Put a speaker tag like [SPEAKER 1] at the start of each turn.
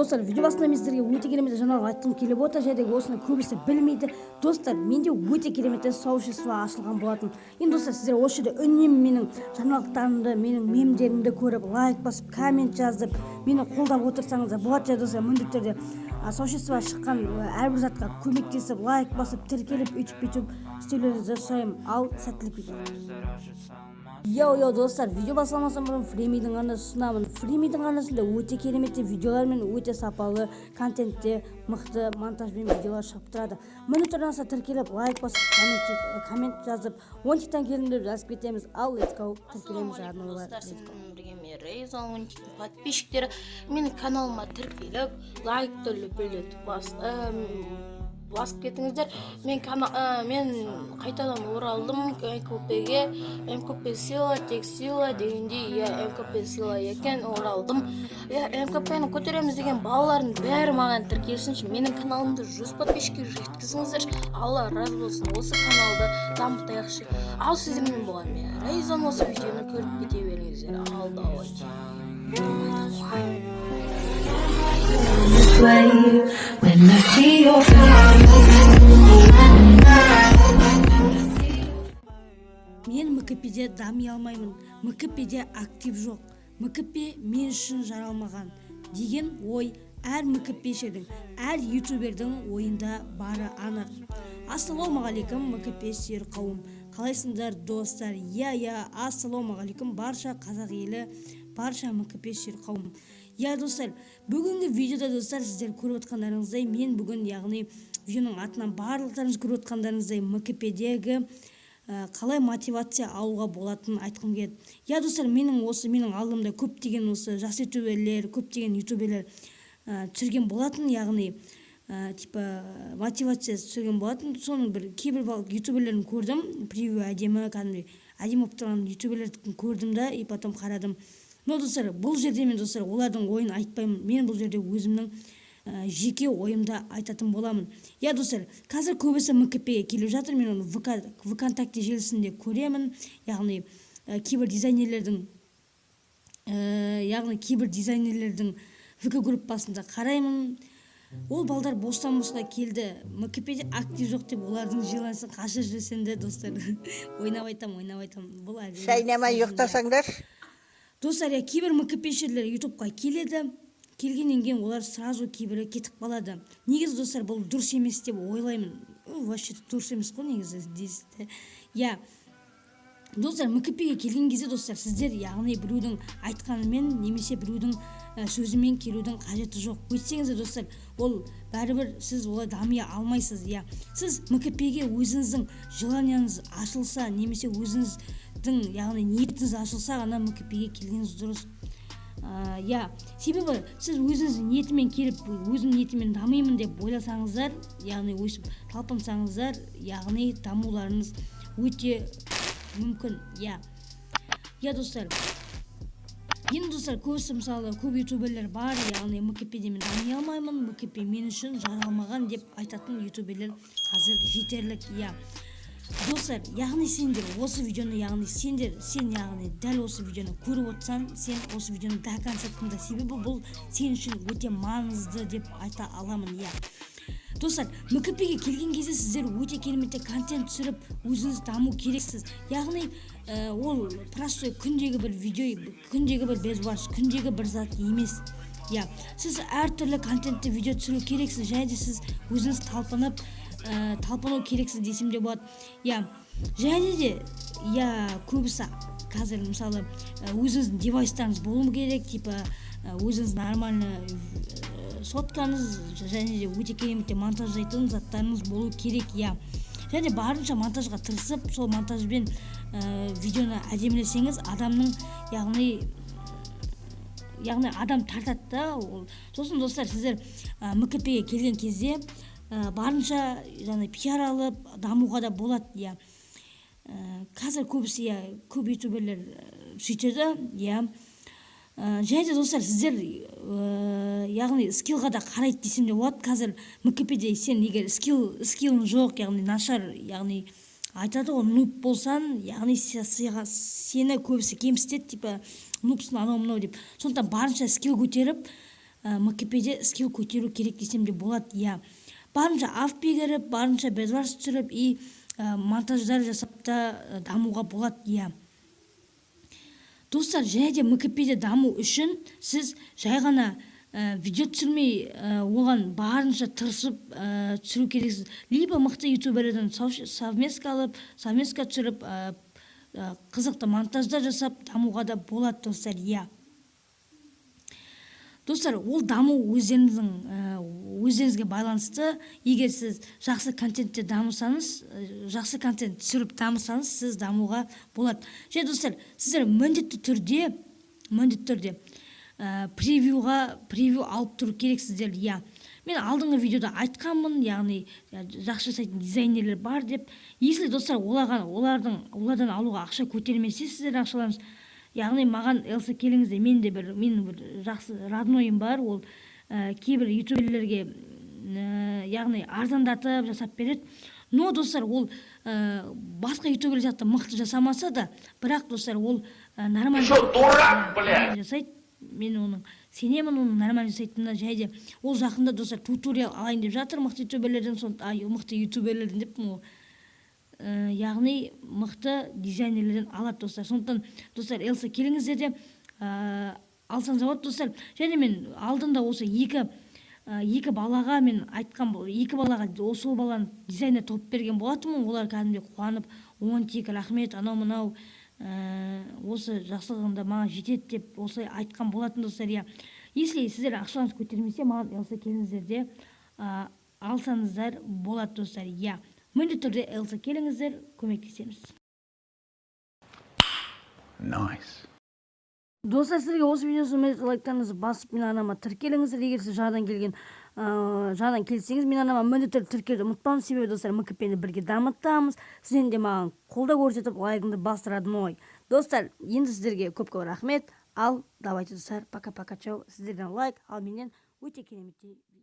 [SPEAKER 1] Достар, видео басында мен сіздерге өте керемет жаңалық айтқым келіп отыр және де осыны көбісі білмейді. Достар, менде өте керемет сообщество ашылған болатын. Енді, достар, сіздер осы жерде үнемі менің жаңалықтарымды, менің мемдерімді көріп, лайк басып, коммент жазып, мені қолдап отырсаңыздар болады. Және, достар, міндетті түрде сообществоға шыққан әрбір затқа көмектесіп, лайк басып, тіркеліп, өйтіп бүйтіп істеулеріңізді сұраймын. Ал сәттілік видео. Йоу, йоу, достар, видео бастамастан бұрын Фримидің арнасын ұсынамын. Фримидің арнасында өте керемет видеолар мен өте сапалы контентте, мықты монтажбен видеолар шығып тұрады. Міндетті түрде арнасына тіркеліп, лайк басып, коммент жазып, 10 тиктан келдім деп жазып кетеміз. Ал let's go, тіркелеміз арналар.
[SPEAKER 2] Достар, сіздермен бірге мен, Рейзон. 12 подписчиктері, менің каналыма тіркеліп, лайкты лүпілдетіп басып кетіңіздер. Мен қайтадан оралдым МКП-ге. МКП сила, тек сила дегендей, иә, МКП сила екен. Оралдым, иә. МКП-ні көтереміз деген балалардың бәрі маған тіркелсінші, менің каналымды 100 подписчикке жеткізіңіздерші. Алла разы болсын, осы каналды дамытайықшы. Ал сіздермен болған мен, Рейзон. Осы видеоны көріп кете беріңіздер. Ал давайте.
[SPEAKER 3] This way when I see your face.
[SPEAKER 1] Мен МКП-де дами алмаймын, МКП-де актив жоқ, МКП мен үшін жаралмаған деген ой әр МКПшердің, әр ютубердің ойында бары анық. Ассалаумағалейкум, МКП сүйер қауым, қалайсыңдар, достар? Иә, ассалаумағалейкум, барша қазақ елі, барша МКП сүйер қауым. Иә, достар, бүгінгі видеода, достар, сіздер көріп отқандарыңыздай, мен бүгін, яғни видеоның атынан барлықтарыңыз көріп отқандарыңыздай, МКП-дегі қалай мотивация алуға болатынын айтқым келеді. Иә, достар, менің алдымда көптеген осы жас ютуберлер, көптеген ютуберлер түсірген болатын, яғни типа мотивация түсірген болатын. Соның бір кейбір ютуберлерін көрдім, превью әдемі, кәдімгідей әдемі болып тұрған ютуберлердікін көрдім да, и потом қарадым. Но, достар, бұл жерде мен, достар, олардың ойын айтпаймын. Мен бұл жерде өзімнің жеке ойымды айтатын боламын. Иә, достар, қазір көбісі МКП-ге келіп жатыр. Мен оны ВК, ВКонтакте желісінде көремін, яғни кейбір дизайнерлердің ВК группасында қараймын. Ол балдар бостан босқа келді, МКП-де актив жоқ деп олардың желаниесін қашырып жіберсем де, достар, ойнап айтамын, ойнап айтамын бұл әрине.
[SPEAKER 4] Шайнамай ұйықтасаңдар.
[SPEAKER 1] Достар, иә, кейбір МКПшерлер ютубқа келеді, келгеннен кейін олар сразу кейбірі кетіп қалады. Негізі, достар, бұл дұрыс емес деп ойлаймын. Вообще дұрыс емес қой негізі дейсіз. Иә, достар, МКП-ге келген кезде, достар, сіздер, яғни біреудің айтқанымен немесе біреудің сөзімен келудің қажеті жоқ. Өйтсеңіздер, достар, ол бәрібір сіз олай дами алмайсыз. Иә, сіз МКП-ге өзіңіздің желанияңыз ашылса немесе өзіңіздің, яғни ниетіңіз ашылса ғана МКП-ге келгеніңіз дұрыс. Иә, себебі сіз өзіңіздің ниетімен келіп, өзімнің ниетіммен дамимын деп ойласаңыздар, яғни өсіп талпынсаңыздар, яғни дамуларыңыз өте мүмкін. Иә, достар, енді, достар, көбісі, мысалы, көп ютуберлер бар, яғни МКП-де мен дами алмаймын, МКП мен үшін жаралмаған деп айтатын ютуберлер қазір жетерлік. Иә, достар, яғни сендер осы видеоны, яғни сендер, сен, яғни дәл осы видеоны көріп отырсаң, сен осы видеоны до конца тыңда, себебі бұл сен үшін өте маңызды деп айта аламын. Иә, достар, МКП-ге келген кезде сіздер өте керемет контент түсіріп, өзіңіз даму керексіз. Яғни ол простой күндегі бір видео, күндегі бір безбарс, күндегі бір зат емес. Иә, сіз әртүрлі контентті видео түсіру керексіз және де сіз өзіңіз талпынып, талпыну керексіз десем де болады. Иә, және де, иә, көбісі қазір, мысалы, өзіңіздің девайстарыңыз болу керек, типа өзіңіз нормально соткаңыз және де өте керемет монтаждайтын заттарыңыз болу керек. Иә, және барынша монтажға тырысып, сол монтажбен видеоны әдемілесеңіз, адамның, яғни адам тартады да ол. Сосын, достар, сіздер МКП-ге келген кезде барынша жаңа пиар алып дамуға да болады. Иә, қазір көбісі, иә, көп ютуберлер сөйтеді. Иә, және де, достар, сіздер яғни скиллға да қарайды десем де болады. Қазір МКП-де сен егер скиллің жоқ, яғни нашар, яғни айтады ғой, нуб болсаң, яғни сені көбісі кемсітеді, типа нубсың, анау мынау деп. Сондықтан барынша скилл көтеріп, МКПде скилл көтеру керек десем де болады, иә. Барынша авпи кіріп, барынша бедварс түсіріп и монтаждар жасап та дамуға болады, иә, достар. Және де МКПде даму үшін сіз жай ғана видео түсірмей, оған барынша тырысып түсіру керексіз. Либо мықты ютуберлерден совместка алып, совместка түсіріп, қызықты монтаждар жасап дамуға да болады, достар, иә. Достар, ол даму өздеріңізге байланысты. Егер сіз жақсы контентте дамысаңыз, жақсы контент түсіріп дамысаңыз, сіз дамуға болады. Және, достар, сіздер міндетті түрде превьюға превью алып тұру керексіздер, иә. Мен алдыңғы видеода айтқанмын, яғни жақсы жасайтын дизайнерлер бар деп. Если, достар, оларға олардың олардан алуға ақша көтермесе сіздердің ақшаларыңыз, яғни маған ЛС келіңіздер. Мен де бір менің бір жақсы роднойым бар, ол кейбір ютуберлерге яғни арзандатып жасап береді. Но, достар, ол басқа ютуберлер сияқты мықты жасамаса да, бірақ, достар, ол нормально
[SPEAKER 4] Что, дурак, блядь?
[SPEAKER 1] жасайды. Мен оның сенемін, оның нормально жасайтынына. Және де ол жақында, достар, туториал алайын деп жатыр мықты ютуберлерден. Мықты ютуберлерден деппін ғой, яғни мықты дизайнерлерден алады, достар. Сондықтан, достар, ЛС келіңіздер де, алсаңыздар болады, достар. Және мен алдында осы екі балаға мен айтқан, екі балаға сол баланы дизайнер тауып берген болатынмын. Олар кәдімгідей қуанып, 10 тек рахмет, анау мынау осы жақсылығында маған жетеді деп осылай айтқан болатын, достар, иә. Если сіздер ақшаларыңыз көтермесе, маған ЛС келіңіздер де, алсаңыздар болады, достар, иә. Міндетті түрде ЛС келіңіздер, көмектесеміз.
[SPEAKER 4] Nice.
[SPEAKER 1] Достар, сіздерге осы видеосы міндетті лайктарыңызды басып, менің арнама тіркеліңіздер. Егер сіз жаңадан келсеңіз, менің арнама міндетті түрде тіркелуді ұмытпаңыз. Себебі, достар, МКПні бірге дамытамыз. Сізден де маған қолдау көрсетіп, лайкыңды бас, родной. Достар, енді сіздерге көп көп рахмет. Ал давайте, достар, пока пока, чао. Сіздерден лайк, ал менен өте кереметтей видео.